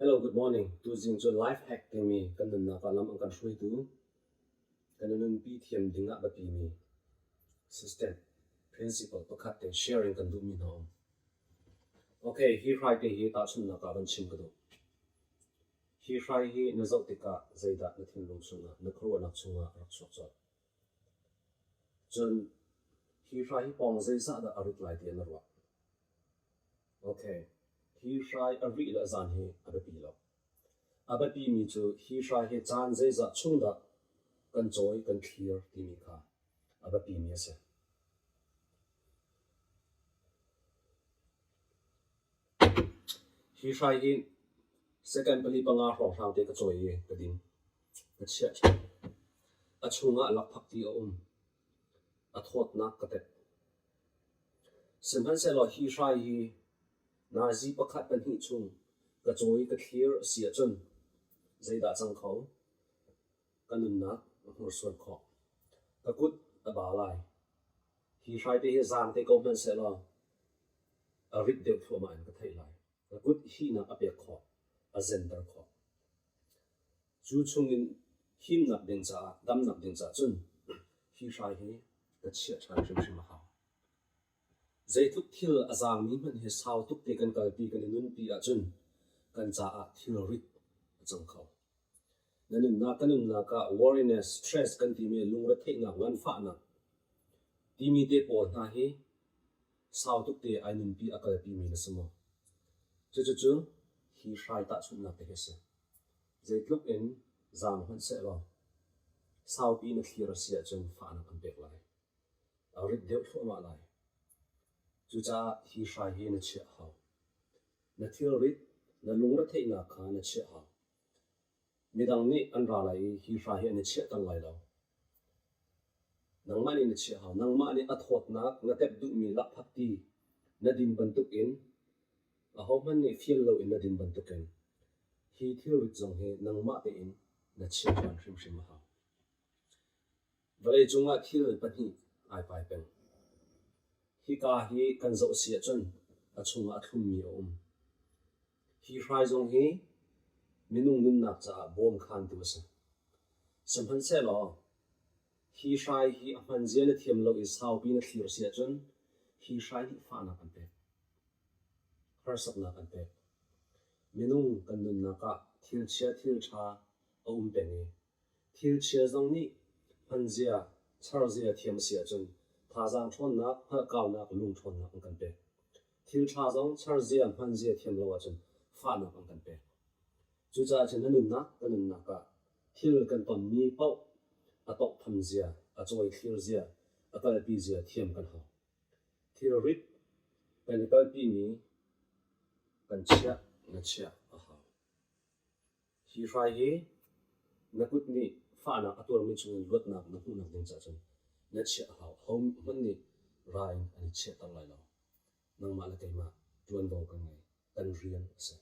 Hello, good morning. Tuzing cu life hack timi kan nunnak ah lam an kan hruaitu, kan i nunpi thiam ding ah biapimi system, principle pakhat te sharing kan duhmi hna um. Okay, hi hrai te hi tahchunhnak ah van chim ka duh. Hi hrai hi na zoh tikah zeidah na thinlung chungah, na khuaruahnak chungah a rak chuak colh? Cun hi hrai hi pawng zeizah dah a rit lai tiah na ruah? Okay, hi hrai a rih le a zan hi a biapi lo. A biapimi cu hi hrai hi caan zeizah chung dah kan cawi, kan thlir timi kha a biapimi a si. Hi hrai hi second pali panga hrawnghrang te ka cawi i ka din. Ka chiah ṭhan. A chungah lakphakti a um. A thawtnak ka tep. Sihmanhsehlaw hi hrai hi nazi pakhat pahnih chung ka cawi ka thlir a si ahcun zeidah cang kho? Ka nunnak a hnursuan khawh. Ka kut a ba lai. Hi hrai te hi zaang te ko hmanh sehlaw a rit deuh thluahmah in ka theih lai. Ka kut hihnak a pek khawh, a zenter khawh. Cu chungin himnak ding caah, damnak ding caah cun hi hrai hi ka chiah ṭhan hrimhrim a hau. Zeitluk thil a zaangmi hmanh hi sau tuk te kan kalpi kan i nunpi ahcun kan caah thilrit a cang kho. Na nunnak ka nunnak ah worriness, stress kan timi lungretheihnak, nganfahnak timi te pawl hna hi sau tuk te ai nunpi a kalpi mi na si maw? Cucucu hi hrai tahchunhnak te hi a si. Zeitluk in zaang hmanh sehlaw saupi na thlir a si ahcun fahnak an pek lai. A rit deuh thluahmah lai. Cucaah hi hrai hi na chiah a hau. Na thilrit, na lungretheihnak kha na chiah a hau. Midang nih an ra lai i hi hrai hi an i chiahter lai lo. Nangmah nih na chiah hau. Nangmah nih a thawtnak na tep duhmi lakphakti na din bantukin ahohmanh nih fial loin na din bantukin hi thilrit zong hi nangmah tein na chiah ṭhan hrimhrim a hau. Vawleicung ah thil pahnih ai pai peng. Hika hi kan zoh si ahcun a chungah a thlummi a um. Hi hrai zong hi minung nunnak caah bawmkhantu a si. Sihmanhsehlaw hi hrai hi a hmanzia na thiam lo i saupi na thlir si ahcun hi hrai nih fahnak an pek. Harsatnak an pek. Minung kan nunnak ah thilchia thilṭha a um peng i Thilchia zong nih hmanzia, charzia thiam a si ahcun thazaang ṭhawnnak, hngalhkaunak, lungṭhawnnak an kan pek. Thilṭha zong charzia, hmanzia thiam lo ahcun fahnak an kan pek. Cucaah cun na nunnak, ka nunnak ah thil kan tonmi paoh a tawnghtham zia, a cawithlir zia, a kalpi zia thiam kan hau. Thilrit kan i kalpimi kan chiah na chiah a hau. Hi hrai hi na kut nih fahnak a tuarmi chungin luatnak na hmuhnak ding caah cun na chiah a hau. Ahohmanh nih ra in an i chiahter lai lo. Nangmah le keimah ṭuanvo kan ngei. Kan rian a si.